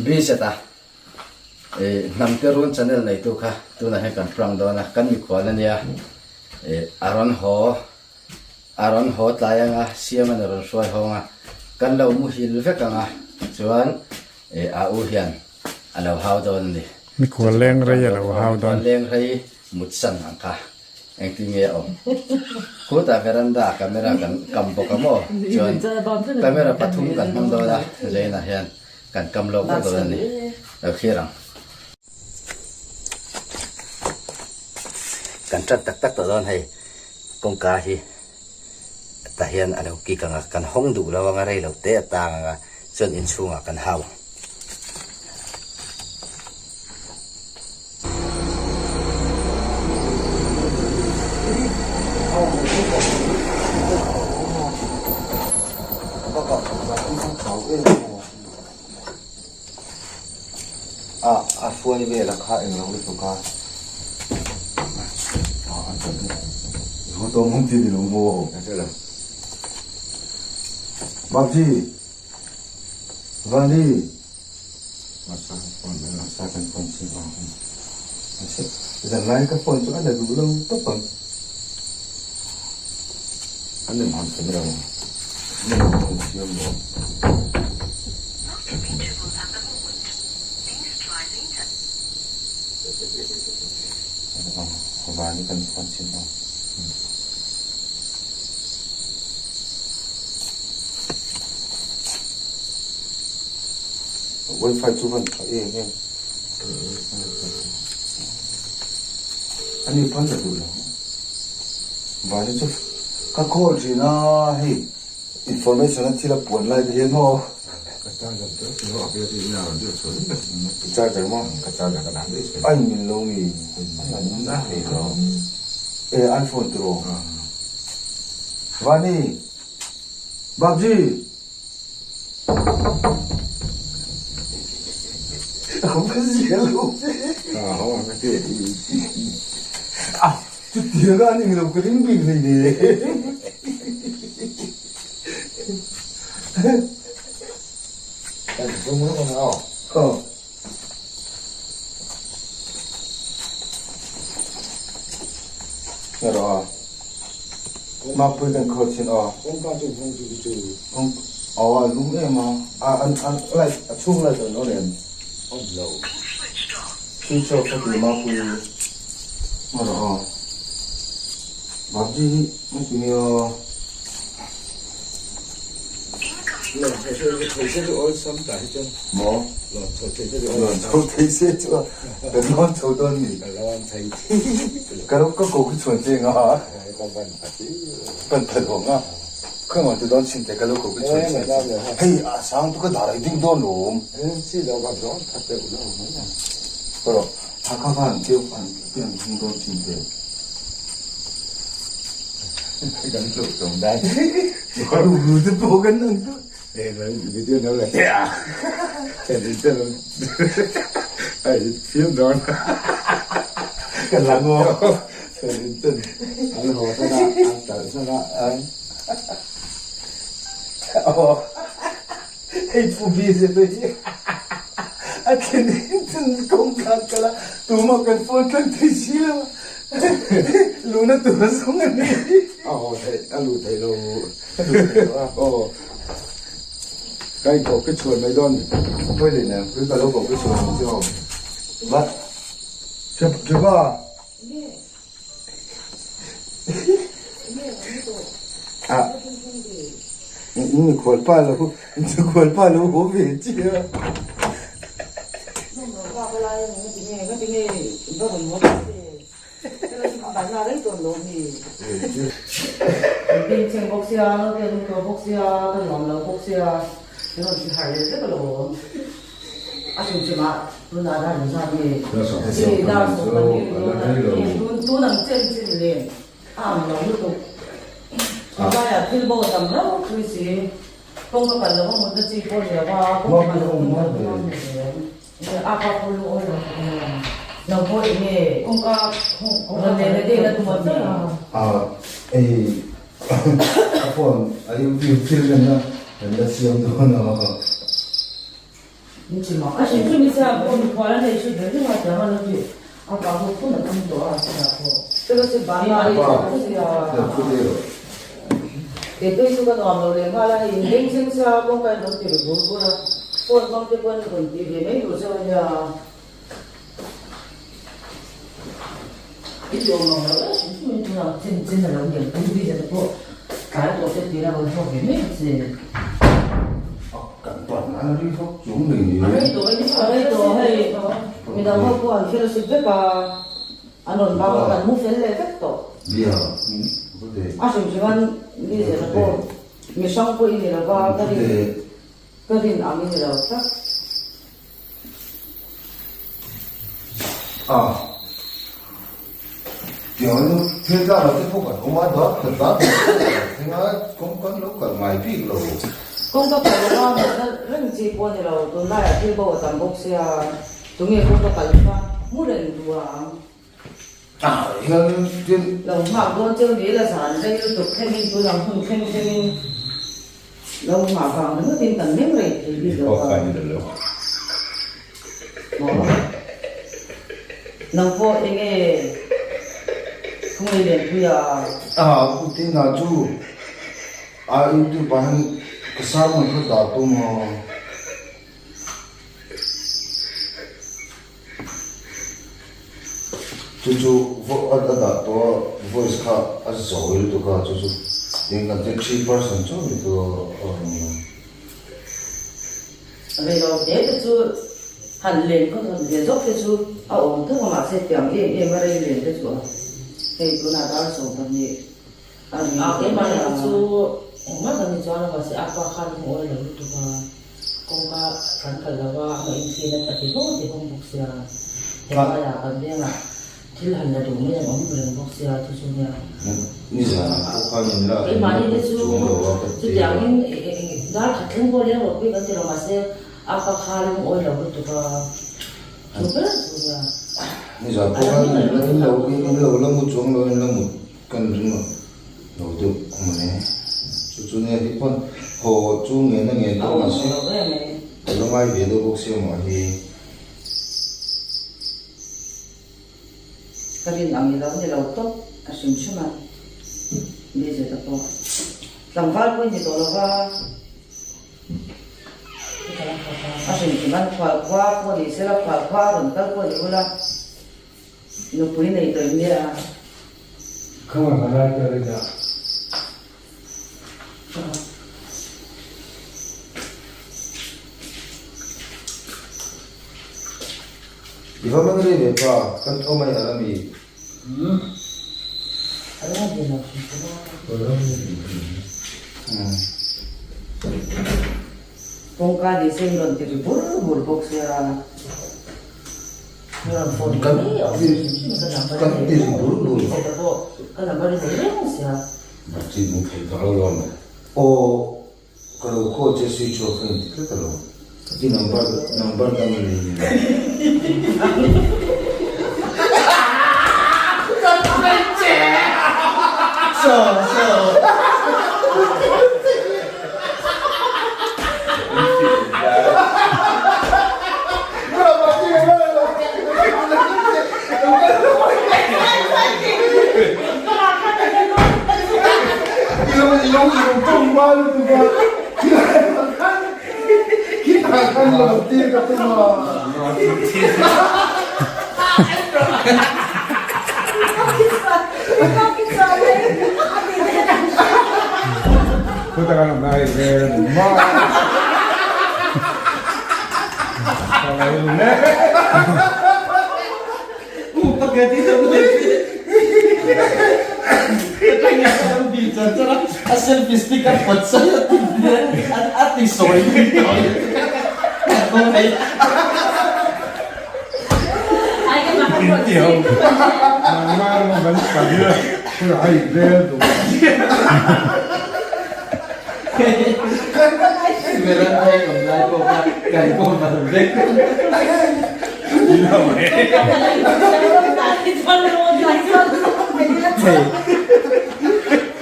Bridget-a Hnamte Run channel neitu kha tunah hian kan prank dawn a, kan mikhual a nia. A rawn haw a rawn haw tlai ang a, Siaman a rawn hruai hawng a, kan lo muhil vek ang a, chuan a u hian a lo hau dawn a ni. Mikhual leng rei a lo hau dawn. Mikhual leng rei mutsan ang kha. Engtin nge a awm? Khutah veranda ah camera kan kam bawk a maw? Chuan camera pathum kan hmang dawn a, Zainah hian kan kam lawk vek dawn a ni. Lo thlir ang. Kan tan tak tak tawh dawn hei kawngka hi tah hian a lo kik ang a, kan hawng duh lo ang a rei lo te a tang ang a, chuan inchhungah kan hau ang. A hruai vel a kha englo lutuk a Babji Vani Zanlai ka phone chu a la duh lo tawp ang. An in han thlen reng a, an in han thlen siam lo. Vani kan phone chin a. Wifi chu van tha em em. Ani pawn la duh lo. Vani chu ka call thin a hei information a thil a puan lai te hian maw. Ka charger te chu a biak in a rawn deuh chhuah ringawt I charger maw? Ka charger ka dah daih chhuah. A in mil lo mi? A thei lo. E iPhone tiraw? Vani! Babji! Chutiang a ning lo ka ring bik hlei ne. Mapui kan khawl chin aw. Aw a lum em a, a an an light a chhung light an on em? On lo. Switch off a ti Mapui erawh aw. Babji hi engti nge aw? Maw? Lawn chho thei se chu a kan lawn chho dawn ni. Ka lo ka ko khi chhuan che nga a. Pan phalh awm a. Khawi maw ti dawn chin te ka lo ko khi chhuan che chu. Hei a sang tu ka dar ai ding dawn lawm. Erawh thakha khan keu an pian hung dawn chin te. Kan tluk tum dan. Lu te pawh kan ang chu. Video no la te a. Ai fiam dawn. Kan la ngo. An haw sana an tal sana an. Aw. Hei pu bi se te hi. A thlen in chun kawng khan kala tuma kan phone tlang thei si lo. Luna tur a zawng a ni. A haw thei a luh thei lo. Aw. Ka in koh ka chhuan mai dawn. Hawi leh nen ka lo koh ka chhuan ang che aw. Va. Treva. A. Mikhual pa lo, mikhual pa lo haw ve che a. Hei a phone a YouTube thil en a kan la siam dawn a. Chu chu a dah tawh a voice kha a zawi lutuk a chu chu tin kan ti 3 percent chauh ni tur a rawn ni a. Rei lo hle te chu han len khaw thawt ve zawk te chu a awm tho a mahse tiang em em a rei len te chu a hei tunah dar 12 a ri A keimah hi chu engmah kan ni chuan a mahse a pa khan hmuh awi lo lutuk a. Kawngka kan kal lo a, amah inthliin a ti hawng ti hawng bawk sia. Helaiah kan vengah thil han la duh mai ang awm reng bawk sia chu chu nia. Nizanah pawh khan in la Keimahni te chu chuang lo a ka ti a. Chutiangin dar khat thleng pawh leng rawh pui kan ti lo mahse a pa kha lungawi lo lutuk a, chu ber chu nia. Nizan pawh khan in lo in lo la mu chuang lo in la mut kan ring a. Lo deuh a mawle. Chu chu nia hi pawn haw chu ngen a ngen tawh mahse ka la ngai ve deuh bawk sia maw hi. Ka rin ang i lo ni lo tawp a hrim hrim a ni zet a pawh tlangval pawh i ni tawh lo va a hrim hrim an khual khua pawh ni sela khual khua a rawn kal pawh ni ula. Nupui nei tawih nia. I va man rei ve pa, kan tho mai a la mi. Kawngka ni se in rawn ti ri bur bur bawk sia. Kan ti ri bur bur. Aw ka lo call che switch off a inti tlat alo. I number number dang i nei ni lo.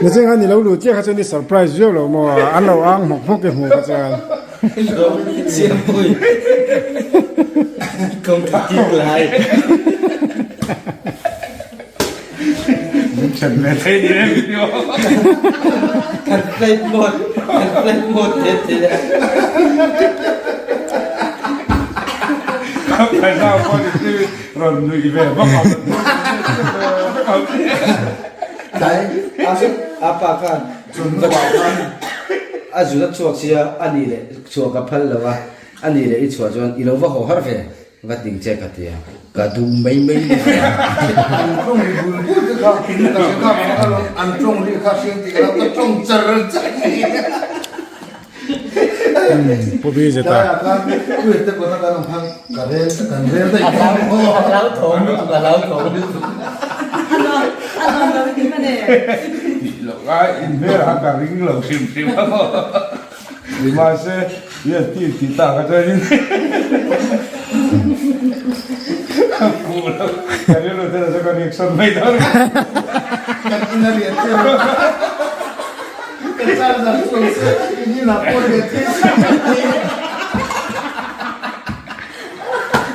Nicheng khan i lo luh chiah kha chuan i surprise viau lo maw? An lo ang hmawk hmawk i hmuh kha chuan. Siampui kawng tik lai. Min then ve thei ni em ni aw. Kan flight mode, kan flight mode te te. Ka pawh ni chu rawn nuih ve vak ang. Tlai a pa khan a zun a chhuak sia a nih leh chhuah ka phal lo a, a nih leh i chhuah chuan i lo va haw har ve va ting che ka ti a, ka duh mai mai ni ve. An tawng ri bul bul te kha ka hre kha ka lo an tawng ri kha hriang tih ka lo ka tawng char char ni. Pu Bizeta. Tlaiah khan Kuwait te kawta kan awm khan ka rel kan rel daih kha. A hlauthawng lutuk a hlauthawng lutuk. A nuam a nuam lo ti hman e. Tih loh lai in hmel ah ka ring lo hrim hrim a maw. Nimahse yes ti ti ta ka chuan in fuh lo ka rilru te chu ka reaction mai dawn. Kan in a riah tir. Ka charger chuang se in inah pawh riah tir se ka ti.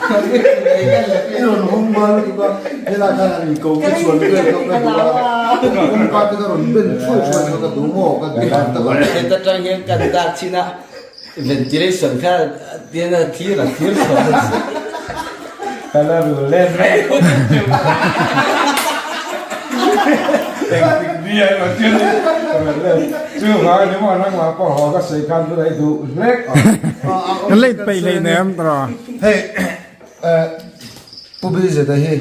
I rawn hawng hma lutuk a, helai khan an inko ka chhuan vel kha ka duh a, kawngka te ka rawn ben thuai thuai kha ka duh maw ka ti a tak a. Heta tang hian kan dak chin a, ventilation kha tian a thlir a thlir chhuah a ni. Ka la rul let mai. Engtik ni a emaw chu ka rawn let. Chu vang a ni maw nangmah pawh haw ka sawi khan chu a i duh hlek. Ka late peih hlei nem tawh. Hei Pu Bizeta hi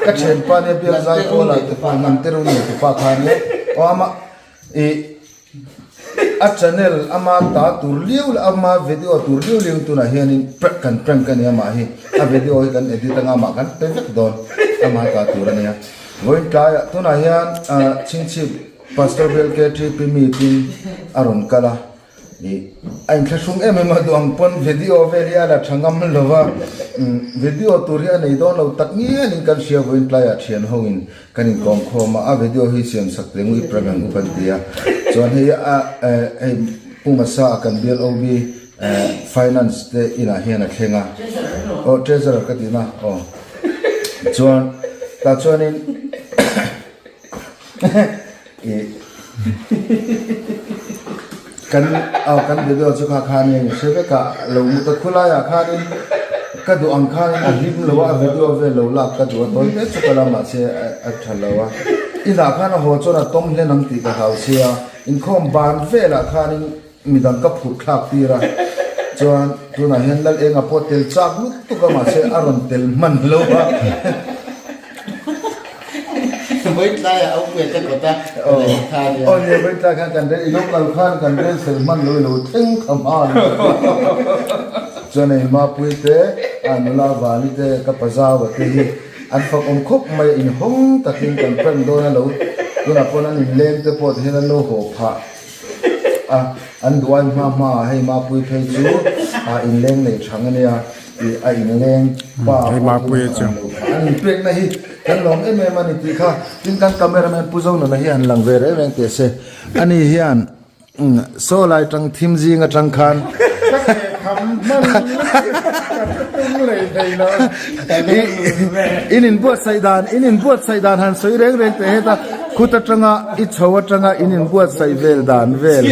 ka thianpa nia biak zai pawl ah te pa nang te run nei te pa khan e aw ama i a channel ama ta tur liau leh ama video tur liau liau tunah hianin prank kan prank a ni amah hi a video hi kan edit anga amah kan pe vek dawn ama ta tur a nia vawiin tlaiah tunah hian chhingchhip Pastor Bill KTP meeting a rawn kal a. Ih a inthlahrung em em a duang pawn video vel hi a la tha ngam lo va, video tur hi a nei dawn lo tak ngialin kan hria vawiin tlaiah thian ho in kan inkawm khawm a, a video hi siam sak teh ngui prank ang u kan ti a, chuan hei a hei Pu Masa a kan bial OB finance te inah hian a thleng a, aw treasurer ka tihna aw chuan tah chuanin Ih kan aw kan video chu kha khan in hre vek a lo mu ta khulai ah khanin ka duh ang khanin a hlim lo a a video vel lo lak ka duh a tawi hle chu ka la mahse a tha lo a inah khan a haw chuan a tawm hlen ang tih ka hlau sia inkhawm ban velah khanin midang ka phurh thlak tir a chuan tunah hian lal enga pawh tel chak lutuk a mahse a rawn tel hman lo a. Vawitlaiah a upe te kawt a rel kha nia. Aw nia vawitlai khan kan rel i lo kal khan kan rel fel hman lo i lo thleng kha hman chuan hei Mapui te a nula Vali te ka Pazaua te hi an fak awm khawp mai a inhawng takin kan prank dawn a lo tunah pawn an inleng te pawh tihian an lo haw phah a an duh ain hma hma ah hei Mapui phei chu a inleng nei thang a nia ih a inleng pa pawh hi an lo phah an inpekna hi kan lawm em em a ni tih kha tin kan cameraman Pu Zonuna hi an lang ve reng reng teh se ani hian saw lai tang thim zing atang khan in inbuatsaih dan in inbuatsaih dan han sawi reng reng teh heta khut atanga i chho atanga in inbuatsaih vel dan vel.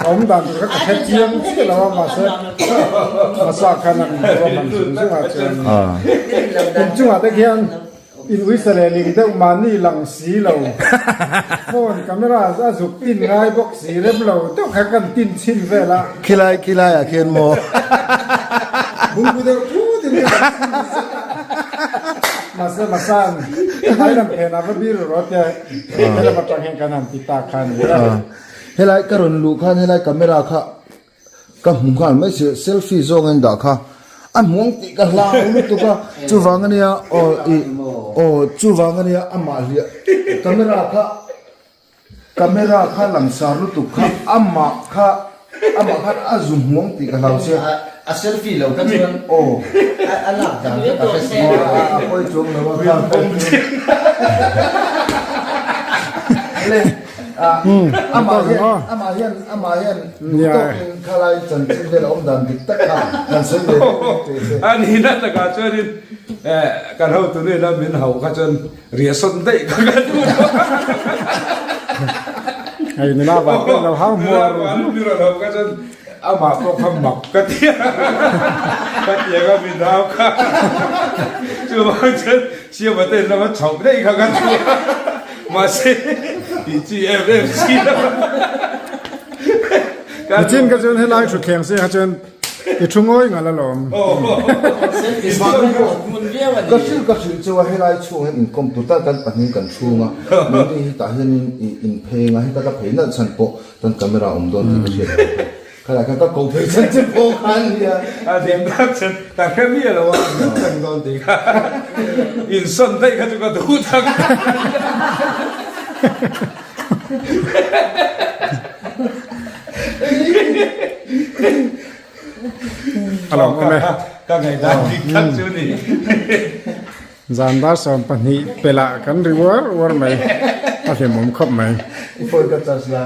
Awm dan tur kha ka hre chiang chiah lo a mahse hmasa khan an ruahman zung zung ah chuan kum chungah te khian in uisa leh ling deuh mahni lang si lo phone camera a zuk tin ngai bawk si rem lo deuh kha kan tin chhin vel a. Khilai khilai ah khian maw. Bungbu deuh thut in ka han chhin zet a mahse hmasa'n hmai lam phenah va bir rawh tia helam atang hian kan han ti tak kha a ni a. Helai ka rawn luh khan helai camera kha ka hmu nghal mai si selfie zawng a in dah kha a hmuang tih ka hlau lutuk a chuvang ania aw ih aw chuvang ania amah hliah camera kha camera kha langsar lutuk kha amah kha amah khan a zu hmuang tih ka hlau sia. A selfie lo kha chuan aw a lak dan kha ka hre si lo. A pawi chuang lo a kha. Amah hian amah hian amah hian duh tawkin khalai chanchin vel a awm dan dik tak kha han sawi ve deuh teh se. A nihna takah chuanin kan hotu nena min hauh kha chuan riahsawn daih kha ka duh lo. Hei nula vang pawh lo hau hmuar. Nula vang min rawn hauh kha chuan Amah pawh kha mak ka ti a, ka ti ang a min au kha. Chuvang chuan Siama te in lama chhoh daih kha ka thu a, mahse tih chi em em si lo. Nichin ka chuan helai thutthleng se kha chuan i thu ngawi ngal alawm. Ka hrilh ka hrilh cheu a, helai chhung hian inkawm tur tal kan pahnih kan chhung a, nangni hi tah hianin in pheng a, heta ka phei nalh chhan pawh Kan camera awm dawn tih ka hriat loh kha. Khalai khan ka ko phei chan che pawh khan nia. A ding tak chan ka hre miah lo a, an reng dawn tih kha. Insawn daih kha chu ka duh tak. A lawm awm e. Ka ngaihdan dik tak chu ni. Zan dar 12 pelah kan ri uar uar mai, a hlimawm khawp mai. I phone ka charge la.